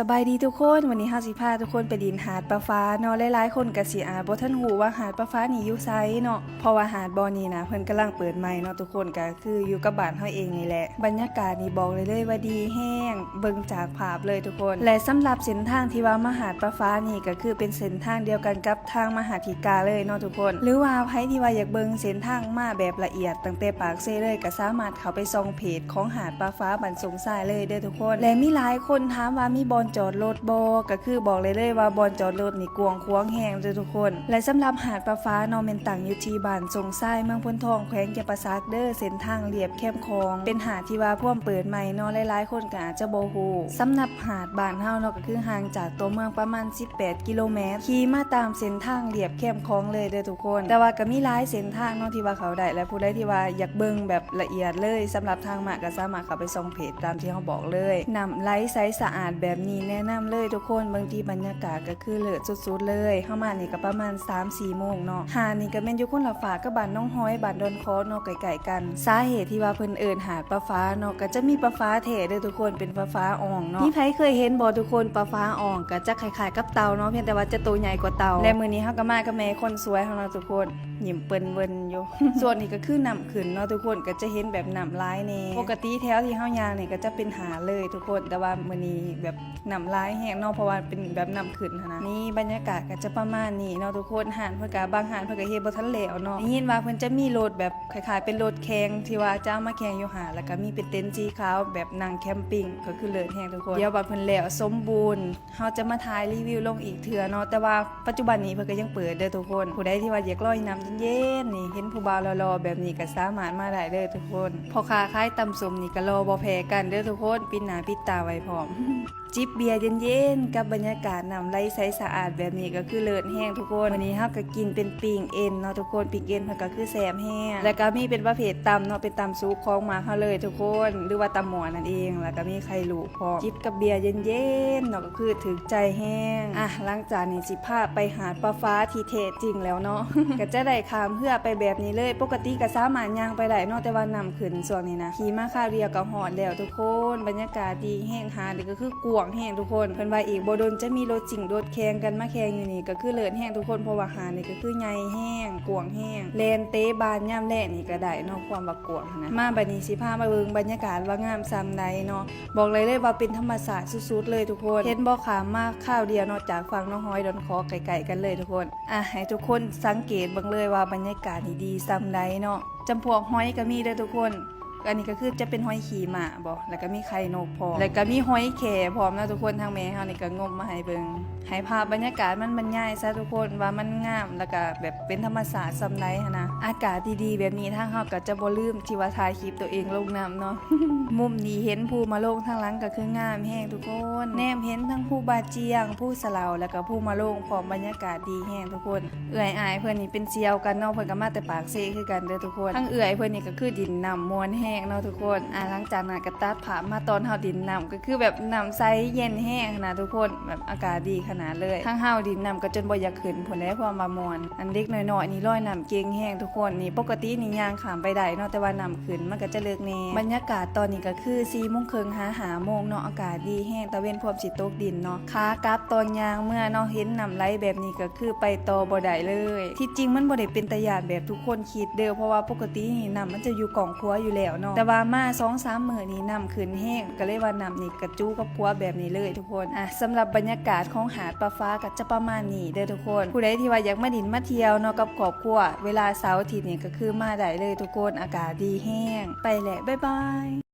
ສະບາຍດີທຸກຄົນ, ມື້ນີ້ເຮົາຊິພາທຸກຄົນໄປຫຼິ້ນຫາດປາຟ້າເນາະ. ຫຼາຍໆຄົນກໍຊິອາດບໍ່ທັນຮູ້ວ່າຫາດປາຟ້ານີ້ຢູ່ໃສເນາະ, ເພາະວ່າຫາດບ່ອນນີ້ນະ ເພິ່ນກຳລັງເປີດໃໝ່ເນາະທຸກຄົນ. ກໍຄືຢູ່ກັບບ້ານເຮົາເອງນີ້ແຫຼະ. ບັນຍາກາດນີ້ບອກໄດ້ເລີຍວ່າດີແຮງ, ເບິ່ງຈາກພາບເລີຍທຸກຄົນ. ແລະສຳລັບເສັ້ນທາງທີ່ວ່າມາຫາດປາຟ້ານີ້ ກໍຄືເປັນເສັ້ນທາງດຽວກັນກັບທາງມະຫາທິກາເລີຍເນາະທຸກຄົນ. ຫຼືວ່າໃຜທີ່ວ່າຢາກເບິ່ງເສັ້ນທາງມາແບບລະອຽດຕັ້ງແຕ່ປາກເຊເລີຍ ກໍສາມາດເຂົ້າໄປສ່ອງເພຈຂອງຫາດປາຟ້າບ້ານຊົງຊາຍເລີຍເດີທຸກຄົນ. ແລະມີຫຼາຍຄົນຖາມວ່າມີບ່ອນຈອດລົດບໍ່, ກໍຄືບອກໄດ້ເລີຍວ່າບ່ອນຈອດລົດນີ້ກວ້າງຂວາງແຮງເດີທຸກຄົນ. ແລະສຳລັບຫາດປາຟ້າເນາະ ແມ່ນຕັ້ງຢູ່ທີ່ບ້ານຊົງຊາຍ ເມືອງໂພນທອງ ແຂວງຈຳປາສັກເດີ. ເສັ້ນທາງລຽບແຄມຂອງ ເປັນຫາດທີ່ວ່າພວມເປີດໃໝ່ເນາະ, ຫຼາຍໆຄົນກໍອາດຈະບໍ່ຮູ້. ສຳລັບຫາດບ້ານເຮົາເນາະ ກໍຄືຫ່າງຈາກຕົວເມືອງປະມານສິບແປດກິໂລແມັດ, ຂີ່ມາຕາມເສັ້ນທາງລຽບແຄມຂອງເລີຍເດີທຸກຄົນ. ແຕ່ວ່າກໍມີຫຼາຍເສັ້ນທາງເນາະທີ່ວ່າເຂົ້າໄດ້, ແລະຜູ້ໃດທີ່ວ່າຢາກເບິ່ງແບບລະອຽດເລີຍ ສຳລັບທາງມາ ກໍສາມາດເຂົ້າໄປສ່ອງເພຈຕາມທີ່ເຮົາບອກເລີຍ. ນ້ຳໄຫຼໃສສະອາດແບບນີ້ແນະນຳເລີຍທຸກຄົນ. ເບິ່ງທີ່ບັນຍາກາດກໍຄືເລີດສຸດໆເລີຍ. ເຮົາມານີ້ກໍປະມານສາມສີ່ໂມງເນາະ. ຫາດນີ້ກໍແມ່ນຢູ່ຄົນລະຟາກກັບບ້ານໜອງຫອຍ ບ້ານດອນຂອດເນາະ ໃກ້ໆກັນ. ສາເຫດທີ່ວ່າເພິ່ນເອີ້ນຫາດປາຟ້າເນາະ ກໍຈະມີປາຟ້າແທ້ເດີທຸກຄົນ, ເປັນປາຟ້າອ່ອງເນາະ. ມີໃຜເຄີຍເຫັນບໍ່ທຸກຄົນ? ປາຟ້າອ່ອງກໍຈະຄ້າຍໆກັບເຕົ່າເນາະ, ພຽງແຕ່ວ່າຈະໂຕໃຫຍ່ກວ່າເຕົ່າ. ແລະມື້ນີ້ເຮົາກໍມາກັບແມ່ຄົນສວຍເຮົາເນາະທຸກຄົນ, ຍິ້ມເປິ້ນເວີ້ນຢູ່. ຊ່ວງນີ້ກໍຄືນ້ຳຂຶ້ນເນາະທຸກຄົນ, ກໍຈະເຫັນແບບນ້ຳຫຼາຍແດ່. ປົກກະຕິແຖວທີ່ເຮົາຍ່າງນີ້ກໍຈະເປັນຫາດເລີຍທຸກຄົນ, ແຕ່ວ່າມື້ນີ້ແບບ ນ້ຳຫຼາຍແຮງເນາະ ເພາະວ່າເປັນແບບນ້ຳຂຶ້ນຫັ້ນນະ. ນີ້ບັນຍາກາດກໍຈະປະມານນີ້ເນາະທຸກຄົນ. ຮ້ານເພິ່ນກໍ ບາງຮ້ານເພິ່ນກໍເຮັດບໍ່ທັນແລ້ວເນາະ. ໄດ້ຍິນວ່າເພິ່ນຈະມີລົດແບບຄ້າຍໆເປັນລົດແຂ່ງ ທີ່ວ່າຈະເອົາມາແຂ່ງຢູ່ຫາດ, ແລ້ວກໍມີເປັນເຕັນສີຂາວແບບນັ່ງແຄມປິງ, ກໍຄືເລີດແຮງທຸກຄົນ. ດຽວບັດເພິ່ນແລ້ວສົມບູນ ເຮົາຈະມາຖ່າຍຣີວິວລົງອີກເທື່ອເນາະ, ແຕ່ວ່າປັດຈຸບັນນີ້ເພິ່ນກໍຍັງເປີດເດີທຸກຄົນ. ຜູ້ໃດທີ່ວ່າຢາກລອຍນ້ຳເຢັນໆນີ້ ເຫັນຜູ້ບ່າວຫຼໍ່ໆແບບນີ້ ກໍສາມາດມາໄດ້ເດີທຸກຄົນ. ພໍ່ຄ້າຂາຍຕຳສົ້ມນີ້ກໍຫຼໍ່ບໍ່ແພ້ກັນເດີທຸກຄົນ, ປິດໜ້າປິດຕາໄວ້ພ້ອມ. ຈິບເບຍເຢັນໆກັບບັນຍາກາດນ້ຳໄຫຼໃສສະອາດແບບນີ້ກໍຄືເລີດແຮງທຸກຄົນ. ມື້ນີ້ເຮົາກໍກິນເປັນປີ້ງເອັນເນາະທຸກຄົນ, ປີ້ງເອັນເພິ່ນກໍຄືແຊບແຮງ. ແລ້ວກໍມີເປັນປະເພດຕຳເນາະ, ເປັນຕຳສຸກຂອງມັກເຮົາເລີຍທຸກຄົນ ຫຼືວ່າຕຳໝໍ້ນັ້ນເອງ. ແລ້ວກໍມີໄຂ່ລູກພ້ອມ. ຈິບກັບເບຍເຢັນໆເນາະ ກໍຄືຖືກໃຈແຮງ. ອ່ະ ຫຼັງຈາກນີ້ຊິພາໄປຫາດປາຟ້າທີ່ແທ້ຈິງແລ້ວເນາະ, ກໍຈະໄດ້ຂ້າມເຮືອໄປແບບນີ້ເລີຍ. ປົກກະຕິກໍສາມາດຍ່າງໄປໄດ້ເນາະ, ແຕ່ວ່ານ້ຳຂຶ້ນຊ່ວງນີ້ນະ. ຂີ່ມາຄາວດຽວກໍຮອດແລ້ວທຸກຄົນ. ບັນຍາກາດດີແຮງ, ຫາດນີ້ກໍຄື ກວ້າງແຮງທຸກຄົນ. ເພິ່ນວ່າອີກບໍ່ດົນຈະມີລົດຊິງລົດແຂ່ງກັນມາແຂ່ງຢູ່ນີ້ ກໍຄືເລີດແຮງທຸກຄົນ, ເພາະວ່າຫາດນີ້ກໍຄືໃຫຍ່ແຮງ, ກວ້າງແຮງ, ແລ່ນເຕະບານຍາມແລງນີ້ກໍໄດ້ເນາະ, ຄວາມວ່າກວ້າງຫັ້ນນະ. ມາບັດນີ້ຊິພາມາເບິ່ງບັນຍາກາດວ່າງາມສ່ຳໃດເນາະ. ບອກໄດ້ເລີຍວ່າເປັນທຳມະຊາດສຸດໆເລີຍທຸກຄົນ. ເຫັນບໍ່ ຂ້າມມາຄາວດຽວເນາະ, ຈາກຝັ່ງໜອງຫອຍດອນຂອດ ໃກ້ໆກັນເລີຍທຸກຄົນ. ອ່ະ ໃຫ້ທຸກຄົນສັງເກດເບິ່ງເລີຍວ່າບັນຍາກາດນີ້ດີສ່ຳໃດເນາະ. ຈຳພວກຫອຍກໍມີເດີທຸກຄົນ. ອັນນີ້ກໍຄືຈະເປັນຫອຍຂີ້ໝ້າບໍ ແລ້ວກໍມີໄຂ່ນົກພ້ອມ ແລ້ວກໍມີຫອຍແຂ້ພ້ອມເນາະທຸກຄົນ. ທາງແມ່ເຮົານີ້ກໍງົມມາໃຫ້ເບິ່ງ ໃຫ້ພາບບັນຍາກາດມັນບັນຍາຍຊະທຸກຄົນ ວ່າມັນງາມ ແລ້ວກໍແບບເປັນທຳມະຊາດສ່ຳໃດຫັ້ນນະ. ອາກາດດີໆແບບນີ້ ທາງເຮົາກໍຈະບໍ່ລືມທີ່ວ່າຖ່າຍຄລິບຕົວເອງລົງນຳເນາະ. ມຸມນີ້ເຫັນພູມະໂລງ, ທາງຫຼັງກໍຄືງາມແຮງທຸກຄົນ. ແນມເຫັນທັງພູບາຈຽງ, ພູສະເຫຼົາ ແລ້ວກໍພູມະໂລງພ້ອມ, ບັນຍາກາດດີແຮງທຸກຄົນ. ເອື້ອຍອ້າຍເພິ່ນນີ້ເປັນສ່ຽວກັນເນາະ, ເພິ່ນກໍມາແຕ່ປາກເຊຄືກັນເດີທຸກຄົນ. ທາງເອື້ອຍເພິ່ນນີ້ກໍຄືຫຼິ້ນນ້ຳມ່ວນແຮງເນາະທຸກຄົນ. ອ່າ ຫຼັງຈາກນັ້ນກໍຕັດພາບມາຕອນເຮົາຫຼິ້ນນ້ຳ, ກໍຄືແບບນ້ຳໃສເຢັນແຮງຫັ້ນນະທຸກຄົນ, ແບບອາກາດດີຂະໜາດເລີຍ. ທາງເຮົາຫຼິ້ນນ້ຳກໍຈົນບໍ່ຢາກຂຶ້ນພຸ້ນແຫຼະ ເພາະວ່າມ່ວນ. ອັນເດັກນ້ອຍໆນີ້ລອຍນ້ຳເກັ່ງແຮງທຸກຄົນ. ນີ້ປົກກະຕິນີ້ຍ່າງຂ້າມໄປໄດ້ເນາະ, ແຕ່ວ່ານ້ຳຂຶ້ນມັນກໍຈະເລິກແດ່. ບັນຍາກາດຕອນນີ້ກໍຄືສີ່ໂມງເຄິ່ງຫາຫ້າໂມງເນາະ, ອາກາດດີແຮງ, ຕາເວັນພວມຊິຕົກດິນເນາະ. ຂາກັບຕອນຍ່າງເມືອເນາະ ເຫັນນ້ຳໄຫຼແບບນີ້ກໍຄືໄປຕໍ່ບໍ່ໄດ້ເລີຍ. ທີ່ຈິງມັນບໍ່ໄດ້ເປັນຕາຢ້ານແບບທຸກຄົນຄິດເດີ, ເພາະວ່າປົກກະຕິນີ້ນ້ຳມັນຈະຢູ່ກ້ອງຂົວຢູ່ແລ້ວເນາະ, ແຕ່ວ່າມາສອງສາມມື້ນີ້ນ້ຳຂຶ້ນແຮງ, ກໍເລີຍວ່ານ້ຳນີ້ກະຈຸກັບຂົວແບບນີ້ເລີຍທຸກຄົນ. ອ່ະ ສຳລັບບັນຍາກາດຂອງຫາດປາຟ້າກໍຈະປະມານນີ້ເດີທຸກຄົນ. ຜູ້ໃດທີ່ວ່າຢາກມາຫຼິ້ນມາທ່ຽວເນາະກັບຄອບຄົວ ເວລາເສົາອາທິດນີ້ກໍຄືມາໄດ້ເລີຍທຸກຄົນ, ອາກາດດີແຮງ. ໄປແລ້ວ ບາຍບາຍ.